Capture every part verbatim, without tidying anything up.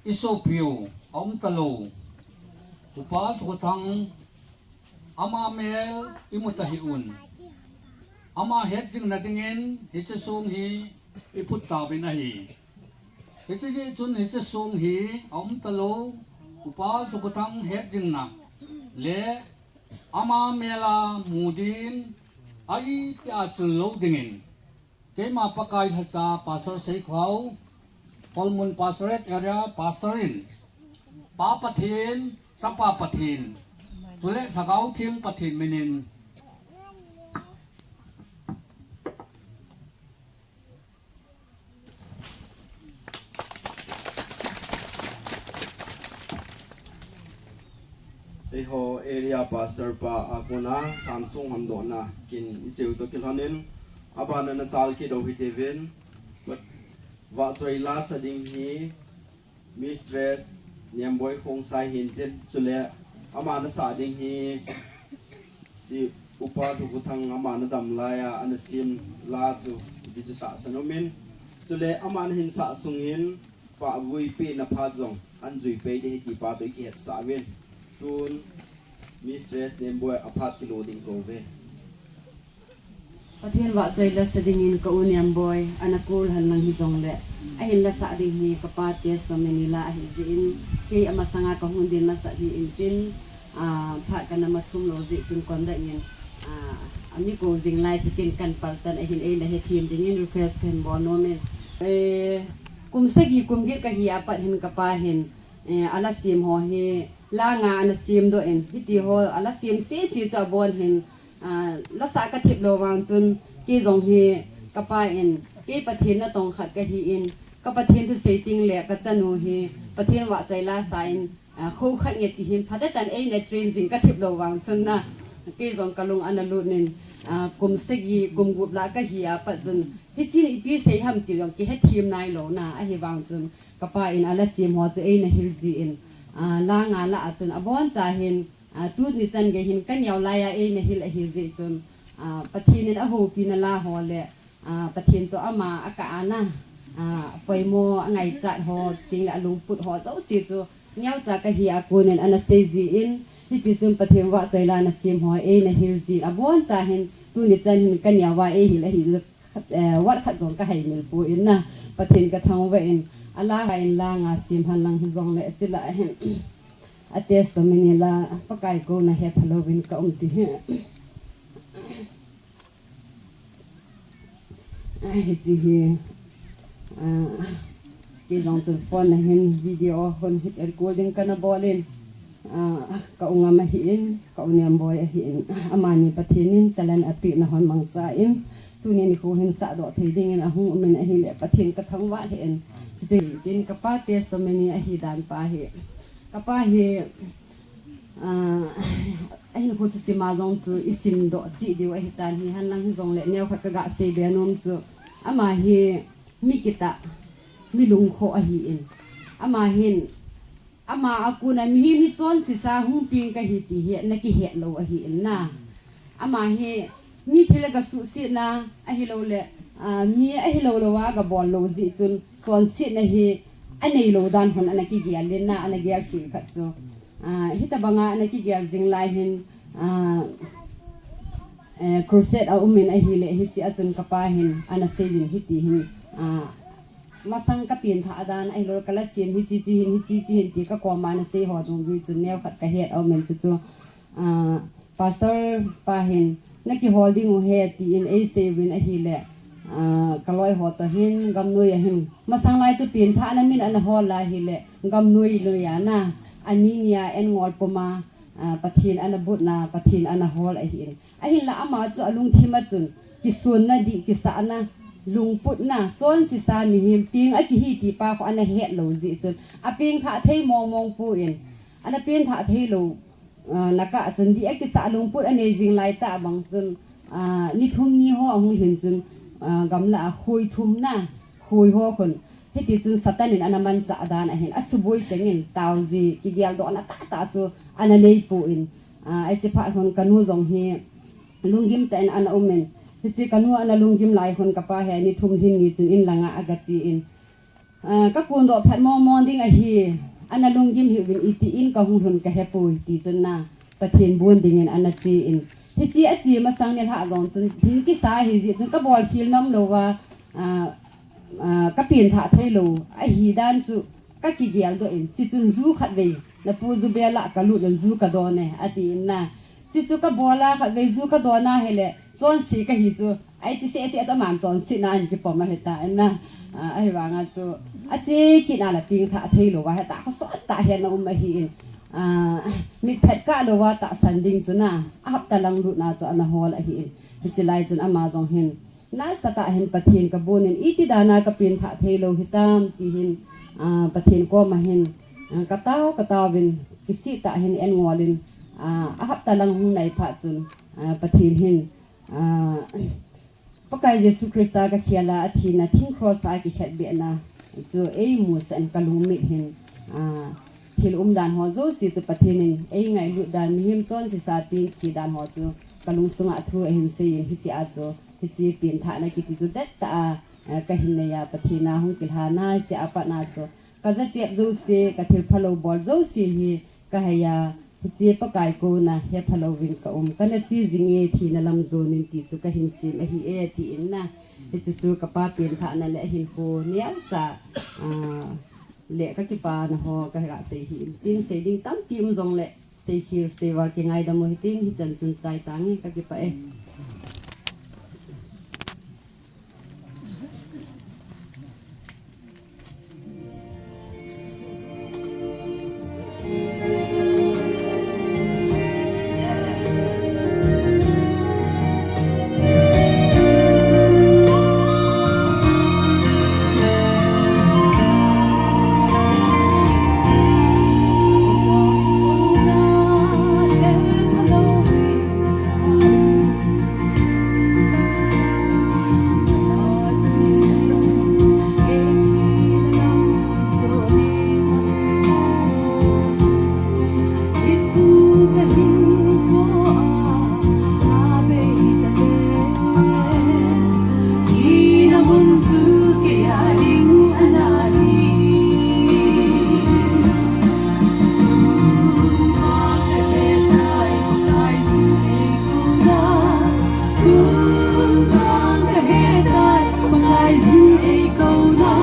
isopiu aum talou Upa Lhukhotang ama mel imu tahih un, ama hetjingna dingin hiche song hi iphut tauvin ahi. Hiche jeh chun hiche song hi aum talou Upa Lhukhotang hetjingna le ama mel a mu din a itia chun lou dingin, keima Pakai lhacha Pastor Seikhao, Kholmun Pastorate Area Pastor in, Pa Pathen, Chapa Pathen, chule Lhagao Theng Pathen minin Eiho area pastor pa a kona thangsung hondohna kin icheu toh kilhonin, abana nachal kit u hitiuvin, vahchoi la sa ding hi Mistress Nemboi Khongsai hintin, chule ama nasah ding hi Chi Upa Lhukhotang ama nadam laiya ana sem la chu, hiti chu tahsan umin. Chule ama nahin sah sungin pahvui pehna phat jong ahin jui pei ding ahi ti pa toh ikihetsah uvin. Tun Mistress Nemboi aphat kilo ding kouve. Pathen vahchoi la sa dingin ka u Nemboi, ana kul henlang hijongle, ahin la sah ding hi kapa testimony la ahi jeh in, kei amasanga kahung din masat hi intin, ah, phat kana mathum lou jeh chun konda in, ah, ami kou jing lai chu ken kan paltan ahin eina hethem dingin request kahin bol nomin. Eh, kum sagi kum get kahi a pat hin kapa hin, eh, ala sem ho hi, la nga ana sem doh in, hiti ho ala sem sese chu abon hin, ah, la sah kathip lou vang chun, kei jong hi kapa in, kei Pathen natong khat kahi in, ka Pathen thusei teng le kachanu hi Pathen vahchoi la sa in, ah, kho khat nge ti hin phatah in eina train jing kathip lou vang chun na, kei jong kalung ana lut in, ah, kum sagi, kum gup la kahi a pat chun, hichen ipi sei ham ti jong kihethem nailou na, ahivang chun, kapa in ala sem ho chu eina hil jin, ah, la nga la a chun aboncha hin, ah, tuni chan gei hin kaneo laiya eina hil ahi jeh chun, ah, Pathen in ahoupina la ho le, ah, Pathen toh ama akah a na, ah, poimo angaichat ho, chuteng le alungput ho jouse chu neocha kahi a konin ana sei jin, hiti chun Pathen vahchoi la nasem ho eina hil jin, aboncha hin tuni chan hin kaneo a eihil ahi khat, eh, wat khat jong kahei mil poi na, Pathen kathangvah in, ala nga in la nga sem henlang hijongle, chule hin, a testimony la, Pakai kou nahet phalou vin kaum ti hi. Ah, hiche hi, ah, kei jong chun phone a hin video hon hi recording kana bol in, ah, ka u Ngam ahin, ka u Nemboi ahin, amani Pathen in talent apeh na hon mangcha in, tuni nikho hin sahdoh thei dingin ahung umin ahile Pathen kathangvah lheh in. Chuti tin kapa testimony ahi dan pa hi. Kapa hi, ah, ahinkho thusim a jong chu isimdoh cheh diu ahitan, hihenlang hijongle neokhat kaga seibe nom chu, ama hi mi kitah, mi lungkhoh ahin. Ama hin, ama a kona mihem hi chonsesa hung peng kahi ti hi ana kihet lou ahin na. Ama hi mi thil a kasuhsetna ahiloule, ah, mi ahilou lou a kabol lou jeh chun chonsetna hi aneilou dan hon ana kigel in na, ana gel khel khat chu. Ah, hitobanga ana kigel jing lai hin, ah, eh, crusade aumin ahile, hiche a chun kapa hin ana seijin hiti hin, ah, masang kapenthah dan ahilou, kala sem hiche che hin, hiche che hin ti kakoma ana sei ho dungjui chun neokhat kahet aumin, chuchu, ah, Pastor pa hin, nakihol ding u ahi tin eiseiyuvin ahile, ah, kaloi ho toh hin, gamnoi a hin, masang lai chu penthahna min ana hol a ahile, gamnoi noiya na, ani nia an ngol puma, ah, Pathen ana butna, Pathen ana hol ahin. Ahinla ama chu alungthim a chun, kisonna dih, kisahna, lungputna, chonsesa mihem peng akihi ti pa khu ana het lou jeh chun, apengthah thei mong mong pon, ana penthah thei lou, ah, na kah chun dih akisah lungput anei jing lai tah bang chun, ah, ni thum ni ho ahung lhin chun, ah, gamla a khoi thum na, khoi ho khun. Hiti chun Satan in ana manchah dan ahin, asuboi chengin, taoji, kigeldohna tahtah chu ana neipon, ah, hiche phat khun kanu jong hi lunggim tah in ana umin. Hiche kanu ana lunggim lai khun kapa hi ni thum lhin ni chun in langa agachen, Ah, ka kondoh phat mong mong ding ahi, ana lunggim hih uvin, iti in ka hung lhun ka hepoi, ti chun na, Pathen bon dingin ana che in. Hiche a che masang nilhah jong chun, hin kisa ahi jeh chun ka bolkhel nom lou a, ah, ah, ka pengthah thei lou ahi dan chu ka kigel doh in, chuchun ju khat vei, na pu ju bel a ka lut in ju ka don e, ati in na. Chuchu ka bol a khat vei ju ka don a hile, chonse ka hi chu, ai chi seh seh chu aman chonse na in kipom ahi ta in na. Ah, ahivang a chu, a che kit a la pengthah thei lou a, heta khosot tah a hin a um ahi in. Ah, mitphet kah lou a tahsan ding chu na, a hapta lang lut na chu ana hol ahi in. Hiche lai chun ama jong hin, nasatah hin Pathen ka bon in, iti dan a ka pengthah thei lou hitam, ti hin, ah, Pathen koma hin, ah, ka tao, ka tao vin, kisih tah hin en ngol in, ah, a hapta lang hung nai phat chun, ah, Pathen hin, ah, Pakai Jesu Christa ka khel a, a thina thing cross a kikhetbehna chu ei musah in ka lungmit hin, ah, thil umdan ho jouse chu Pathen in ei ngailut dan, mihem chonse sa pengthah dan ho chu ka lungsung a thu ahin sei in, hiche a chu, hiche pengthahna kiti chu dettah a, eh, ka hin nei a, Pathen a hung kilhan a, hiche a pat na chu ka jachat jouse, ka thil phalou bol jouse hi ka hei a, hiche Pakai koma hepha louvin ka um, kana che jing e, thina lam jon in ti chu ka hin sem ahi e, ti in na. Hiche chu ka pa pengthahna le ahinkho neocha, ah, le ka kipana ho ka ga sei hi in tin, sei ding tampi um jong le, seikhel seival kingaidam u hitin, hichan chun chai tange, ka kipah e. Kum vang ka he tai, Pakai jin ei kouna.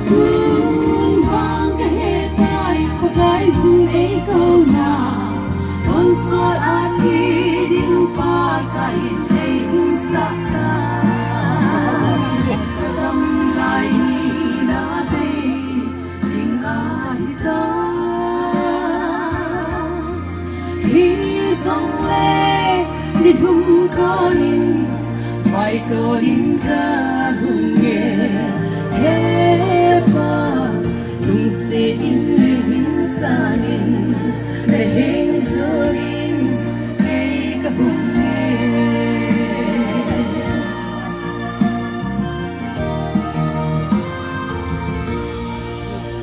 Kum vang ka he tai, Pakai jin ei kouna. Tonsot a thi ding Pakai in ei hinsah tai. Ka dam lai na bei ding ahi tai. Hijongle, nilhum kon in, vaikon in ka hung e. He Pa, lungset in neihin sangin, naheng jon in kei ka hung e.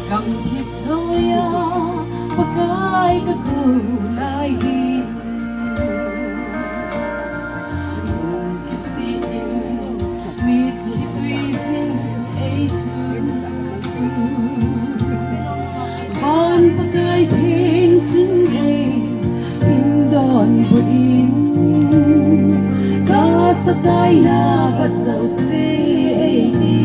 Gamthip noiya Pakai ka kou lai hin, kisih in, mitlhi tui jin ei chun. Van Pakai theng chun ei hin donbut in, ka sataina vat jouse ei hi.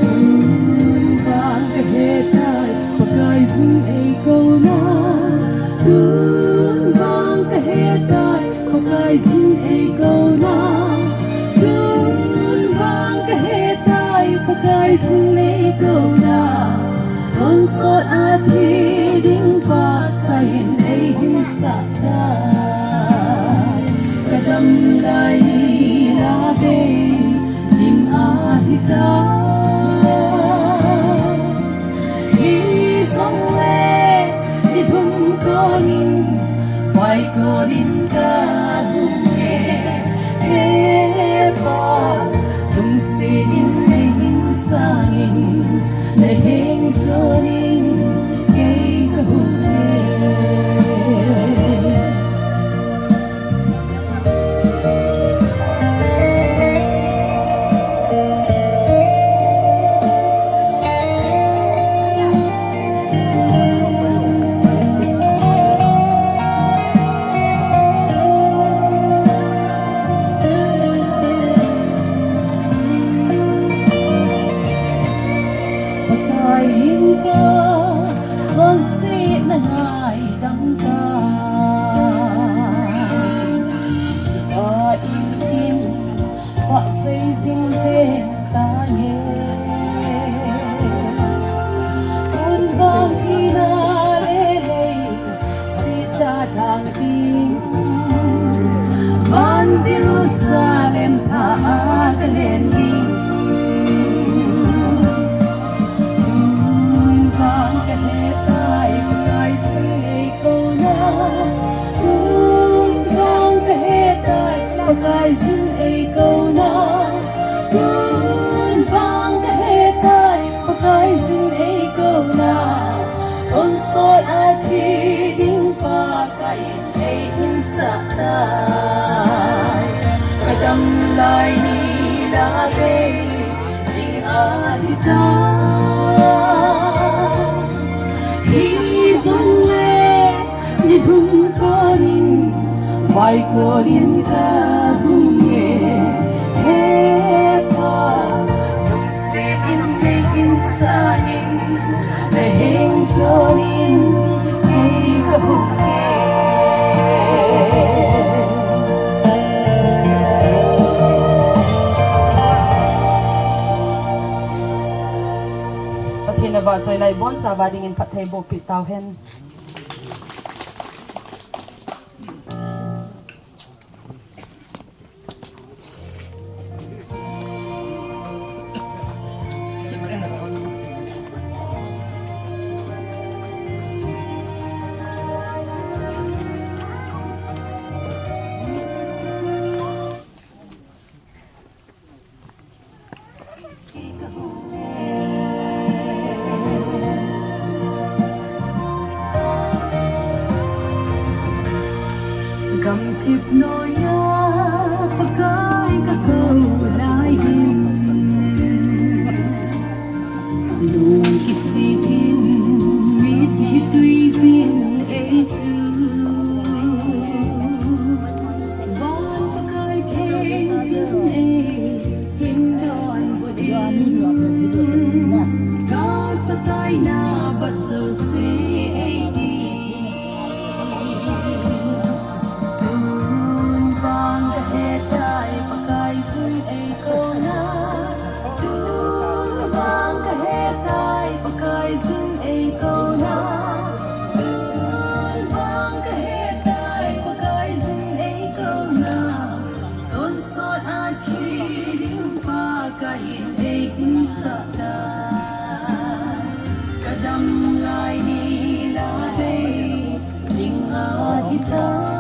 Tun vang ka he tai, Pakai jin ei kouna. Tun vang ka he tai, Pakai jin ei kouna. Tun vang ka he tai, Pakai jin ei kouna. Tonsot a thi ding Pakai in ei hinsah tai. Ka dam lai na bei ding ahi tai. Hijongle, nilhum kon in, vaikon in ka hung e. He Pa, lungset in neihin sangin, naheng jon in kei ka hung e. Pakai in ka chonsetna ngaidam tai. Kipa in kin vahchoi jing jeng tange. Tun vang thina le lei sita thang ding, van Jerusalem pha a ka len ding. Tun vang ka he tai, Pakai jin ei kona. Tun vang ka he tai, Pakai jin ei kona. Tun vang ka he tai, Pakai jin ei kona. Tonsot a thi ding Pakai in ei hinsah tai. Ka dam lai ni la bei ding ahi tai. Hijongle ni hung konin, vai konin ka hung e, he Pa, lungset in nei hinsah in, na heng jonin kei ka hung e. Pathen in avahchoina ibonchauva dingin phatthei boh peh tauhen. Gamthip noiya Pakai ka kou lai in, lung kisih in, mitlhi tui jin ei chu. Van Pakai theng chun ei hin donbut in, ka sataina bat jouse ei ding. Tun vang ka he tai, Pakai jin ei kona. Tun vang ka he tai, Pakai jin ei kona. Tun vang ka he tai, Pakai jin ei kona. Tonsot a thi ding Pakai in ei hinsah tai. Ka dam lai ni la bei ding ahi tai.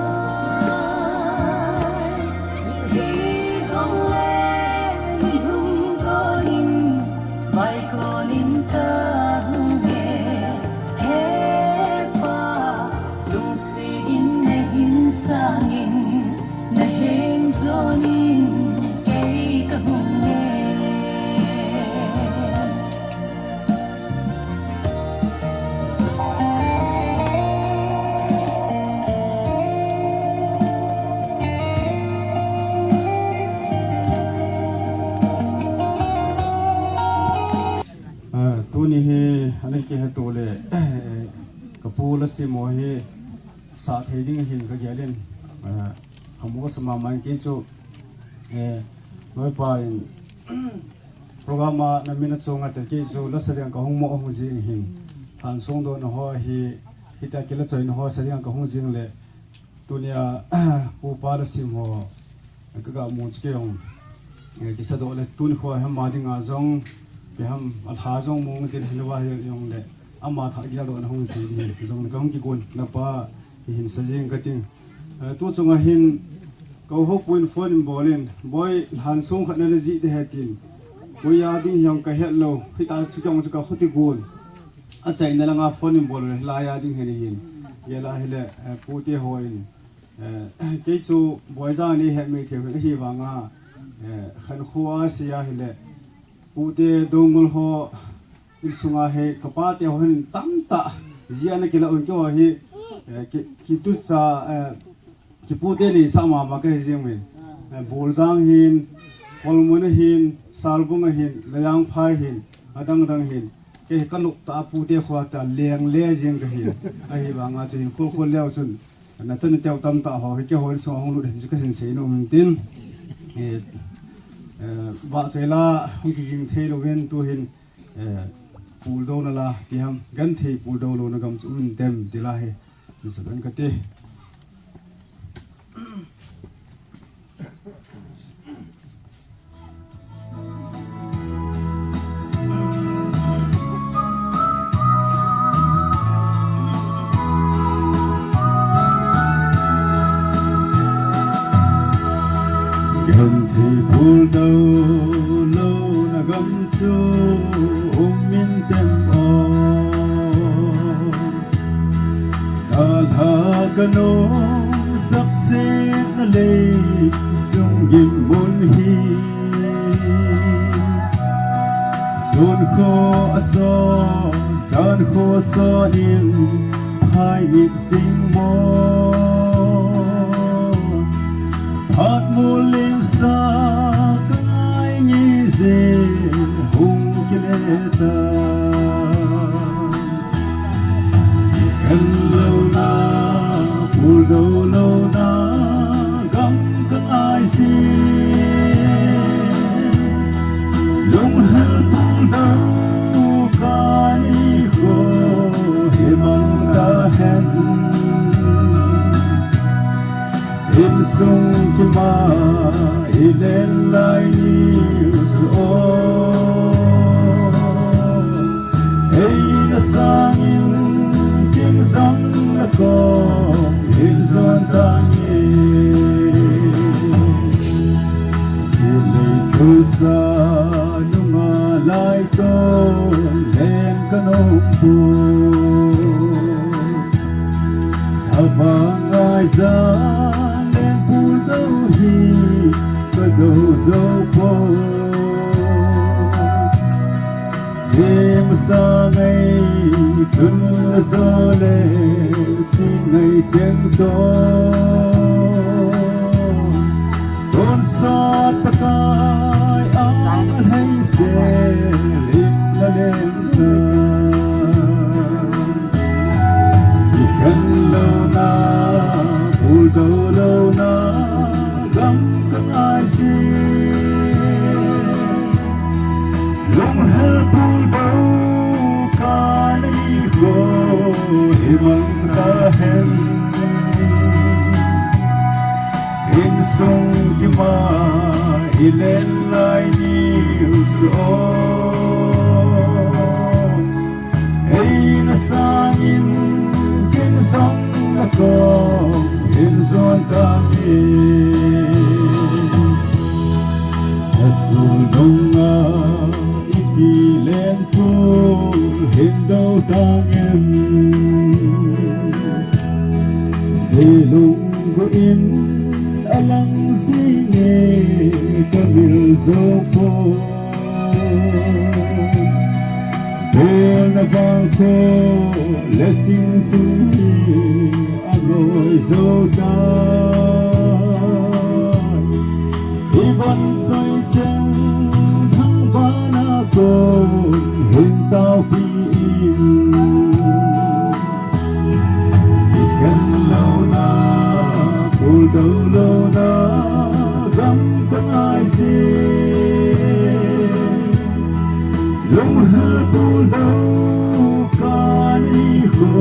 Hijongle ni hung konin, vai konin ka hung e, he Pa, lungset in nei hinsah in, na heng jonin kei ka hung e. Ah, tuni hi ana kihetto le, ka pu la sim ho hi sah thei ding hin ka gel in, ah, ka mo sa mama in kei chu, eh, loipa in program a na min a chunga te kei chu la sa ding ka hung mo hung jing hin. Lhansong dona ho hi, hita kila choina ho sa ding ka hung jing le, tunia, pu pa la sim ho, ka ga mu chu kei hung. Eh, kisa doh le tuni kho hem ma dinga jong, kei hem a lha jong mu nge tin hin va hi jong le, ama tha gel doh na hung ti ni, jong le ka hung kigon, na pa, hi hin sa jing ka ting. Eh, tu chunga hin, ka u Hopui in phone in bol in, Boi, lhansong khat na le jih de he tin. Koi a ding hiam ka het lou, hita chu kong chu ka khuti gon. Achaina langa phone in bol le, hilai a ding hi ni hin. Gel a hile, eh, pute ho in. Eh, kei chu Boijang nei het mei thei hin ahi vanga, eh, Khankho a sei a hile. Pute Doungel ho, insunga hi, ka pate ho hin tamtah, jia na kila un kei ho hi, eh, ki, kitucha, eh, kipute nei sa mama ka hi jing min. Eh, Boljang hin, Kholmun a hin, Salbung a hin, Layangphai hin, adang dang hin. Kei hi ka lop ta a pute khoa ta leng le jeng ka hi. Ahivanga chu hin khol khol leu chun, na chanu teu tamtah ho hi keiho insung a hung lut hin chu ka hin sei nom in tin. Eh, eh, vahchoi la hung kiging thei louvin tu hin, eh, puldouna la ti ham, genthei puldo louna gam chu um in tem ti la hi, mi sa ben ka ti. Genthei puldo louna gam chu um in tem o. Dalha kanung sapsetna lei chung gimmun hi. Sun kho aso, chan kho aso in, phai mit sing mo. Phat mu lim sa ka ngai nge je hung kile ta. Khen louna, puldo louna, gam ka ngai si. Lunghel puldo ka ni kho hi mang ta hen. Insung kima i len lai ni u so. Eina sangin kin jong na kom hin jon tange. Silei chu sa nunga lai to len ka nom pu. Abang ai jan len puldo hi ka do jo po. Chim sa ngai chun la jo le chi ngai cheng to. Tonsot Pakai ang alhai se lim la leng ta. I khen louna, puldo louna, gam ka ngai si. Lunghel puldo ka ni kho hi mang ta hen. Insung kima i len lai ni u so. Eina sangin kin jong na kom hin jon tange. Na sul nunga i ti len pu hin do tangem. Selung go in alang jing e ka mil jo po. Bol na vang kho le sing sung hi a ngoi jo ta. I van choi cheng thang vana kon hin tao pi in. I khen louna, puldo louna, gam ka ngai si. Lunghel puldo ka ni kho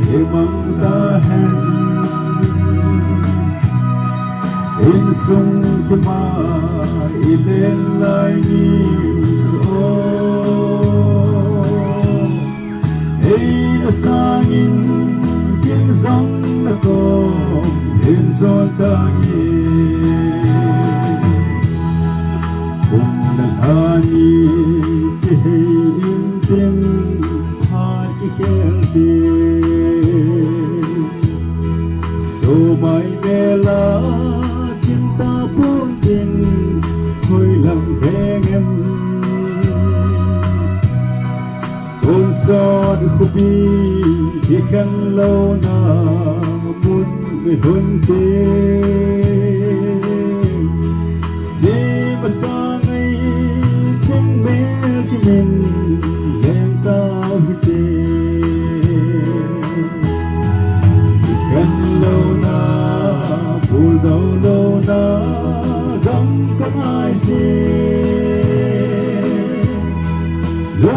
hi mang ta hen. Insung kima i len lai ni u so. Eina sangin kin jong na kom hin jon tange. Kum na lha ni kihei in tin phat kikhel te. So mai mela kin ta pun tin hoi lam veng em. Tonsot khopi kikhen louna mun mi hun ti. Chi masa ngai ching mel kimin leng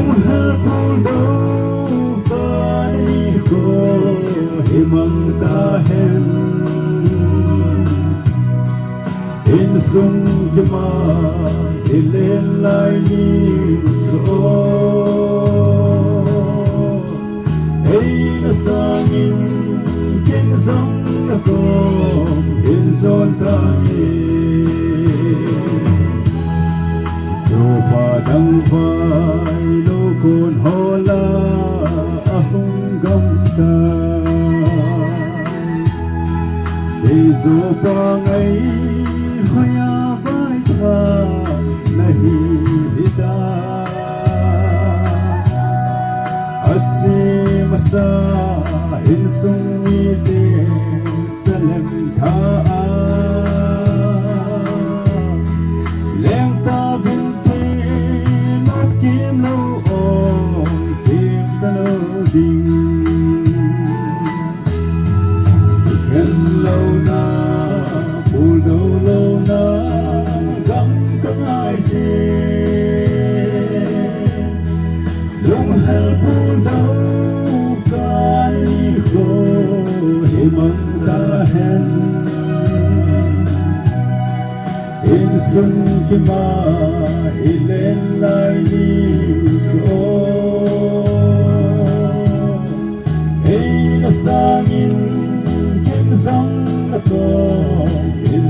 Helpul dou kani kho himang tahen. Insung kima ilen lai ni so. Eina sangin kin jong na kom in jon tahen. Sopa dang vai lo kon hola ahung gam tai. Ei sopa ngai hoya vai tha nahi hita. Achi masa insung mite salem tha a. Leng ta vin ti na kim lo ong kim ta lo ding. Khen lo na, pul dou lo na, gam ka ngai se. Lung helpul dou kani kho himang tahen. Insung kima ilen lai ni so. Eina sangin kin jong na kom in